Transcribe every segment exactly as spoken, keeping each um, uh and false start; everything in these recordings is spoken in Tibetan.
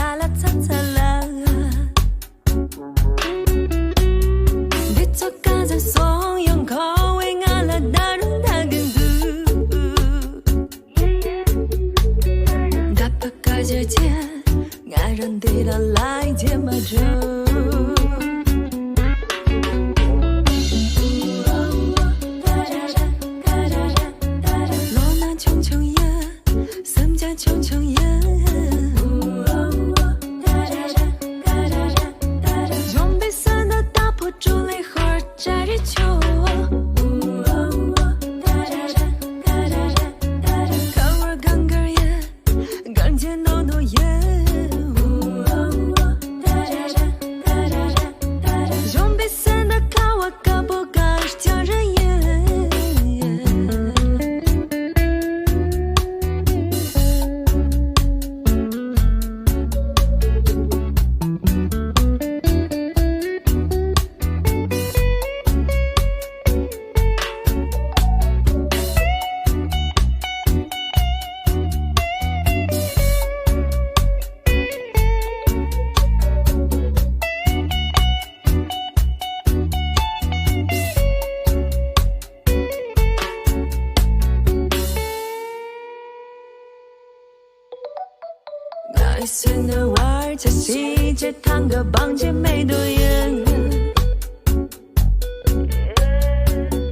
ཨ་ལ་ཚ་ཚ་ལ། འདི་ཚོ་གང་ཟག་སོང་ཡོང་ཁོ་བས་ང་ལ་ད་རུང་ལྟ་གིན་འདུག་འདབ་པ་ཀ་ཞེ་ཆེ། ང་རང་འདི་ལ་ལ་ཡི་རྗེས་མ་འགྲོ། ལོ་ན་ཆུང་ཆུང་ཡ། སེམས་ཀྱང་ཆུང་ཆུང་ཡ། གཞོན་པའི་ས་ན་ལྟ་བུ་ཀྲུ་ལེ་ཧོར་ཅ་རི་ཆོ། ཁ་བར་གང་གར་ཡ། གང་བྱེད་ནོ་ནོ་ཡ། གཞོན་པའི་ས་ན་ཁ་བ་དཀར་པོ་གར་ཅ་རི་ཡ། ང་ཡི་སེམས་ནང་བར་ཆད་ཞི་བྱེད་ཐང་ག་བང་ཆེན་མེད་དོ་ཡིན།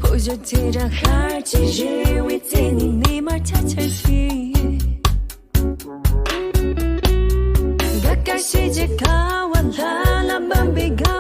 ཕུ་ཞོ་ཚེ་རང་ཤར་གྱི་རི་བོའི་རྩེ་ནས་ཉི་མ་ཆ་ཆ་ཞིག་ག་ག་ཞི་བྱེད་ཁ་བ་ལྷ་ལ་འབབ་པའི་ག